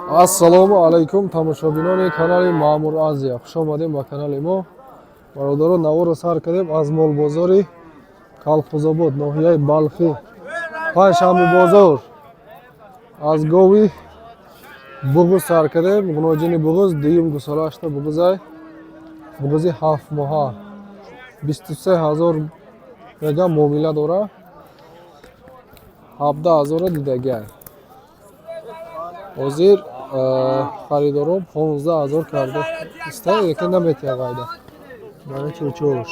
Ассалому алайкум, тамошобинони канали Маъмур Азия, хуш омадем ба канали мо. Бародарон, наворо сар кардем аз молбозори Калхозобод, ноҳияи Балхӣ, панҷшанбе бозор. Аз гови буғуз сар кардем, ғуноҷини буғуз, дуюм гусолаашта буғузай, буғузи 7 моҳа, 23 000 мега муомила дора, 17 000-а дидагиай. Ҳозир харидорон 15 000 карда иста, яке наметия ғайда. Мана чӯчош.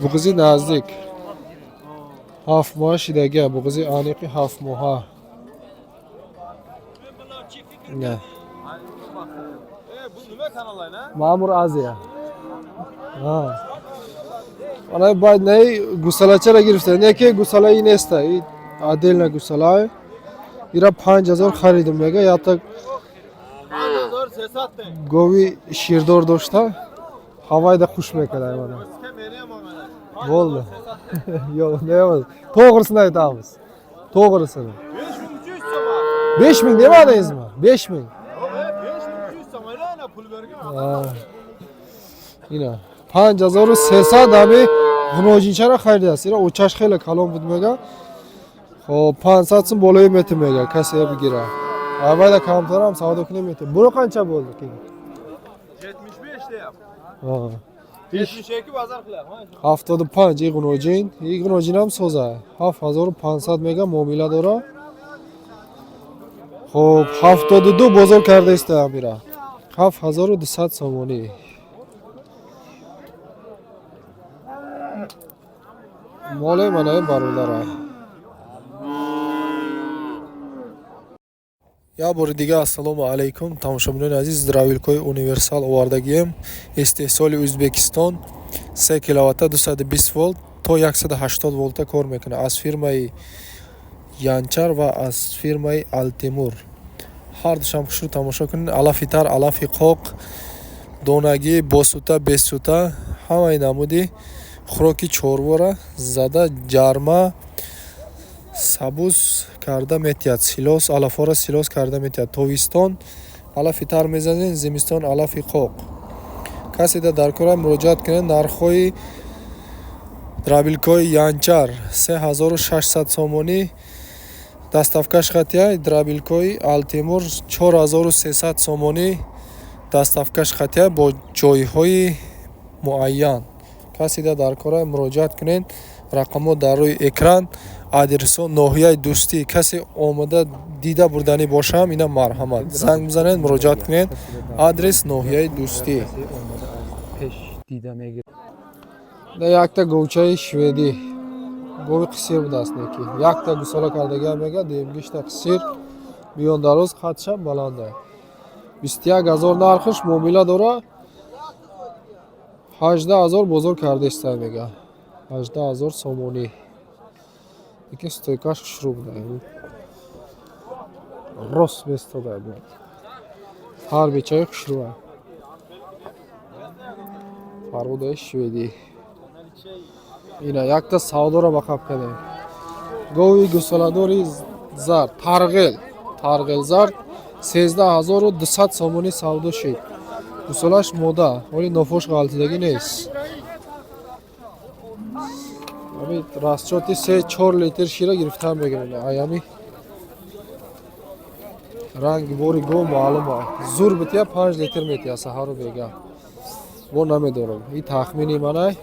Буғузи наздик. 7 моҳа шидагия, буғузи аниқи 7 моҳа. Не. Маъмур Азия. Ана баъд наи гусалачара гирифта. Не ки гусалаи неста, и отдельно гусалай. Ира 5000 харидим мега, ята гови ширдор дошта, ҳавайда хуш мекарда мана. Bo'ldi. Yo'q, nima? To'g'risini aytamiz. To'g'risini. 5000 demadingizmi? 5000. Ha. Ина 5300 ами ғуноҷинчара харидааст. Ира очаш хеле калон буд мега. Хоб, 500 сум болои метр мега, касе бигира. Аввала камтарам савдо кунем метр. Буро qancha bo'ldi keyin? 75 deyapti. Ha. 72 bazar qilyapti. 75 и ғуноҷин, и ғуноҷинам соза. 7500 мега муомила дора. Хоб, 72 бозор карда иста амира. 7200 сомонӣ. Моле манаи бародара. Як бори дига ассалому алайкум, тамошобинони азиз, дробилкаҳои универсал овардагием. Истеҳсоли Ӯзбекистон, 3 киловатта, 220 волт то 180 волта кор мекунад. Аз фирмаи Янчар ва аз фирмаи Алтемур. Ҳар душам хушрӯ тамошо кунед. Алафи тар, алафи қоқ, донагӣ, босута, бесута, ҳамаи намуди хӯроки чорвора зада, ҷарма, сабуз карда метиҳад. Силос, алафҳоро силос карда метиҳад. Тобистон алафи тар мезанед, зимистон алафи қоқ. Касе дар кора муроҷиат кунед. Нархҳои дробилкаҳои Янчар 3600 сомонӣ, доставкаш хатия, дробилкаҳои Алтемур 4300 сомонӣ, доставкаш хатия бо ҷойҳои муайян. Касе дар кора муроҷиат кунед. Рақамҳо дар рӯи экран, адресҳо ноҳияи Дӯстӣ. Касе омада дида бурданӣ бошам, ина марҳамат, занг бизанед, муроҷиат кунед. Адрес ноҳияи Дӯстӣ. Да якта говчаи шведӣ, гови қисир будааст, неки якта гусола кардагиам мега, дуюмгишта қисир, миён дароз, қадшам баланда. 21 000 нархш, муомила дора, 18 000 бозор карда иста мега, 18 000 сомонӣ. Яке стойкаш хушрӯ буда, рост местода, ҳар бечаи хушрӯа, фарбудаи шведӣ. Ина якта савдоро ба қаб кардем. Гови гусоладори зард, тарғел, тарғел зард, 13 200 сомонӣ савдо шид. Гусолаш мода, ҳоли нофош ғалтидагӣ нест. Ами расчоти 3-4 литр шира гирифтан мегирад. Аями ранги бори гов маълума. Зур бития 5 литр метия саҳару бега. Бо намедорам. И тахмини манай.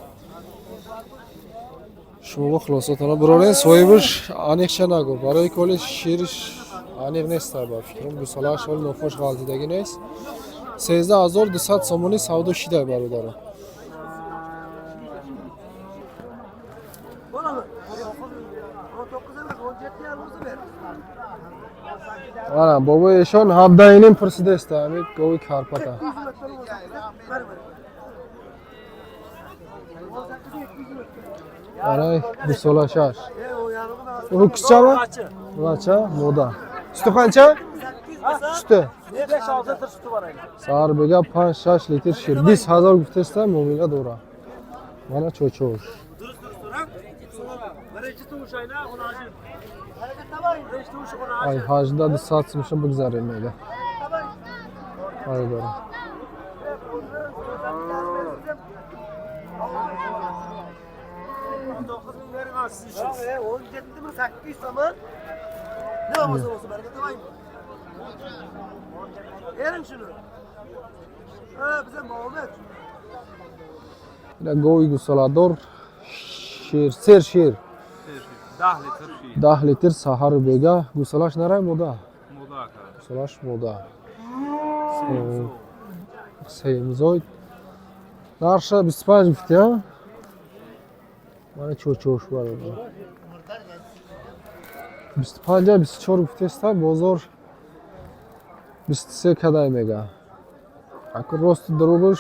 Шумо хулосатона бирорен, соҳибаш аниқша нагӯ. Барои коли шириш аниқ нест ба фикрам. Гусолааш ҳоли нофош ғалтидагӣ нест. 13 200 сомонӣ савдо шида, бародаро. Ана бобои эшон 17,5 пурсидаста, ами гови карпата. Ана гусола шаш. Ho'kizchami? Бача, мода. Suti qancha? Suti. 5-6 litr suti bor aka. Саҳар бега 5-6 литр шир. 20 000 гуфтеста, муомила дора. Мана чочош. Durust durust ha? Birinchi tug'ishayna, xunajin. Birinchi tug'ishi Ай xunajin. 18 200 сумша бигзарем мега. Бародаро. Ина гови гусоладор шир, сер шир. 10 литр саҳару бега. Гусолаш нарай мода? Гусолаш мода. Сеюмзой. Нарша 25 гуфти, а? Мана чорчош бародар. 25 24 гуфтеста, бозор 23 кадай мега. Аку рости дурӯғш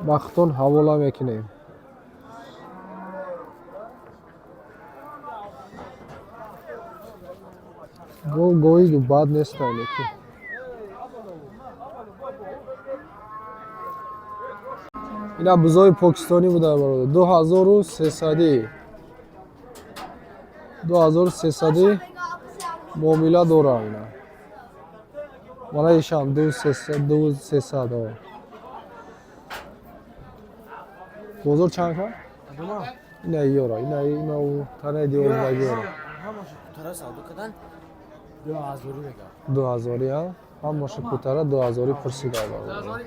бахтон ҳавола мекунем. Гов гои бад нестай леки. Ина бузои покистонӣ буда бародар. 2300. 2300 муомила дора ина. Мана ишам 2300. Бозор чанд ка? Ина ёра, ина ина у танаи девор ёра. 2000 а? Ҳамаша кутара 2000 пурсида бародар.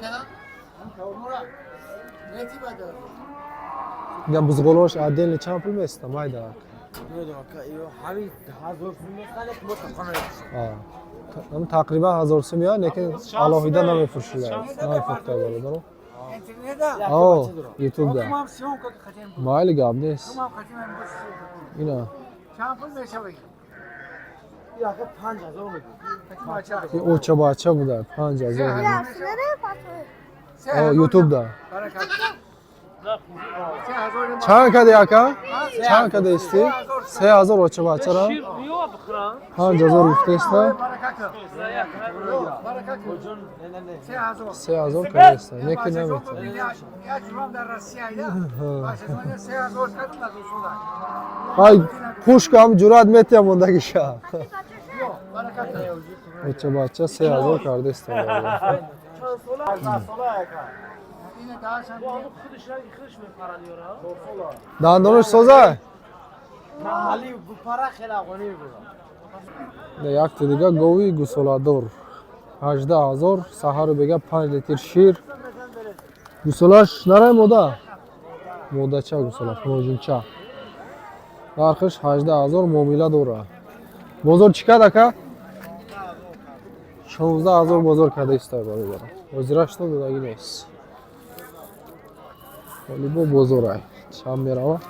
Ина бузғолош отдельно чанд пул места майда? Тақрибан 1000 сум я, лекин алоҳида намефурӯшида. Намефурӯхта бародаро. О, ютубда. Майли гап нест. Ина. Оча бача буда 5000. О, ютубда. Чанд кади ака? Чанд кади исти? 3000 оча бачара. 5000 гуфтеста. 3000 кадеста. Неки наметавонад. Ай, пушкам ҷуръат метиҳам мондагиша. Оча бача 3000 кардеста. Дандонаш соза? Якти дига гови гусоладор. 18000 саҳару бега 5 литр шир. Гусолаш нарай мода? Модача гусолаш, моҷинча. Нархиш 18000 муомила дора. Бозор чӣ кад ака? 16000 бозор када истай бародаро. Ҳозираш то додагӣ нест. Олибо бозорай. Чанд мерава?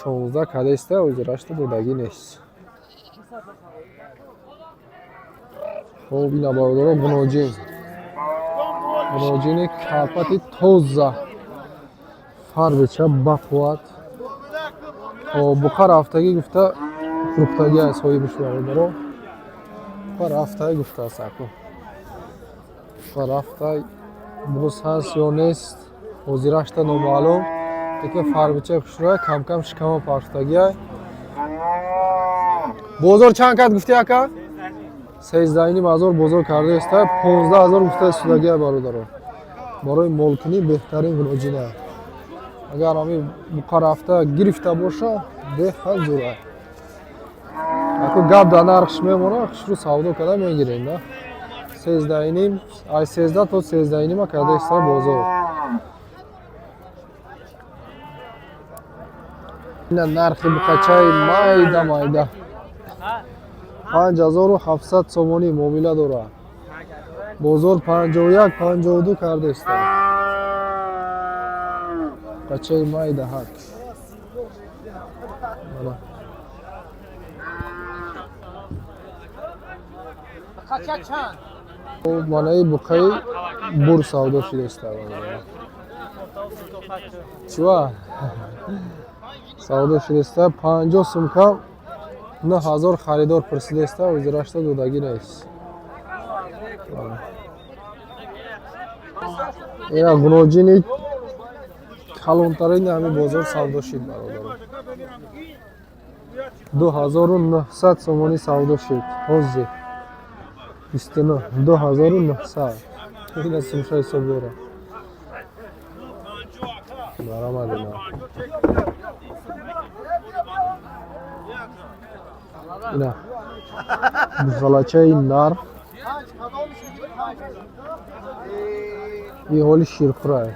16 када истай, ҳозираш то додагӣ нест. Хоб ина бародаро гуноҷин. Гуноҷини карпати тоза. Фарбеча бақувват. Хоб буқа рафтагӣ гуфта фурӯхтагӣ аст соҳибиш бародаро. Буқа рафтагӣ гуфтааст аку. Буқа рафтай боз ҳаст ё нест ҳозирашта номаълум. Лекин фарбеча хушрӯя кам-кам шикама партагиай. Бозор чанд кад гуфти ака? 13,5 бозор кардаеста, 15,000 гуфта судагиай бародаро. Барои молкунӣ беҳтарин гуноҷина. Агар ҳамин буқа рафта гирифта боша, беҳад зӯрай. Аку гап дар нархш мемона, хушрӯ савдо карда мегирем, да? 13,5, ай 13 то 13,5 кардаеста бозор. Ина нархи буқачаи майда майда. 5700 сомонӣ муомила дорад. Бозор 51 52 кардаеста. Буқачаи майда ҳак. Манаи буқаи бур савдо шудааста. Чива? Савдо шудааста 50 сумка 9000 харидор пурсидааста, ҳозирашта додагӣ нест. Ина гуноҷини калонтарини ҳамин бозор савдо шид бародаро. 2900 сомонӣ савдо шуд. Ҳозир 29 2900. Ина сумша ҳисоб дора. Баромад ина. Ина бузғалачаи нар. И ҳоли ширхӯрае.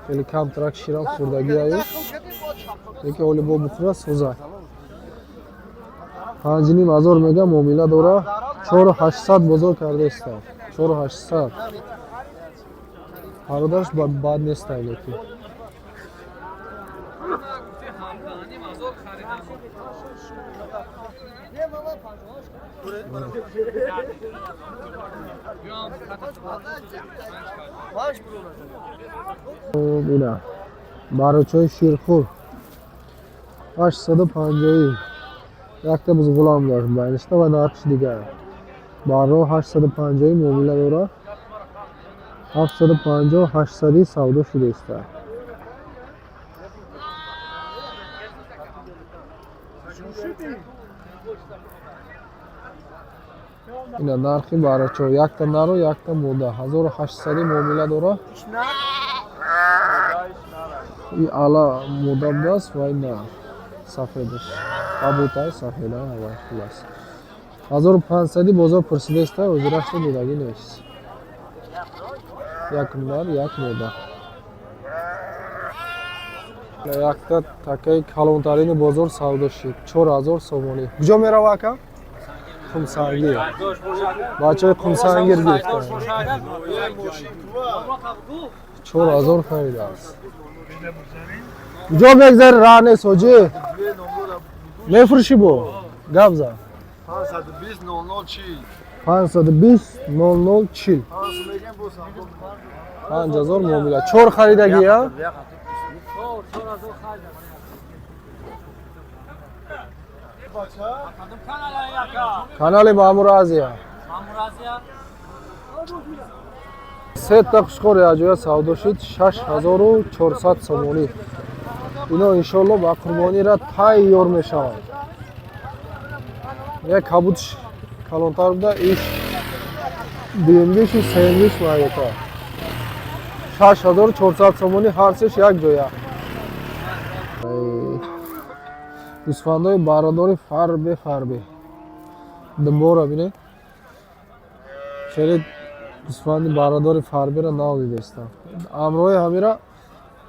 Хеле камтарак ширам хӯрдагиаю. Яке ҳоли бо бухӯра соза. 5500 мега муомила дора. 4800 бозор кардаиста. 4800. Пародараш бад нест айлеки. Ина барочаи ширхӯр 850. Якта бузғулам дошт байништа ва нархш дигар. Барро 850 муомила дора. 750 800 савдо шудааст. Ина нархи барочо якта нару якта мода 1800 муомила дора. И ала мода будааст ва ин нар сафедаш. Кабутай сафеда ва хулас. 1500 бозор пурсидааст, ҳозирашро додагӣ нест. Як нар, як мода. Якта такаи калонтарини бозор савдо шуд. 4000 сомонӣ. Куҷо мерава ака? Қумсангир. Бачаҳои Қумсангир гирифтанд. 4000 харидааст. Куҷо мегзари раҳ нест ҳоҷӣ? Мефурӯшӣ бо? Гап зан. 520 00 520 00 40. 5000 муомила. 4 харидагӣ, а? Канали Маъмур Азия. Сета хушхор якҷоя савдо шуд 6400 сомонӣ. Ино иншоалло ба қурбонира тайёр мешаванд. Як кабудш калонтар буда, иш дуюмгишу сеюмгиш майдата. 6400 сомонӣ ҳар сеш як ҷоя. Гӯсфандои барадори фарбе фарбе. Дубора бинед. Хеле гӯсфанди барадори фарберо нав дидастам. Амрои ҳамира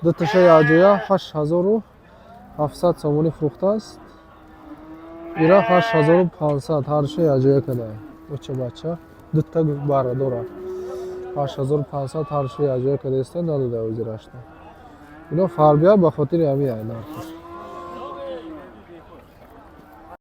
дуташа якҷоя 8700 сомонӣ фурӯхтааст. Ира 8500 ҳарша якҷоя кардаа. Оча бача дута барадора. 8500 ҳарша якҷоя кардааста, надода ҳозирашта. Ино фарбия ба хотири ҳамин нархаш.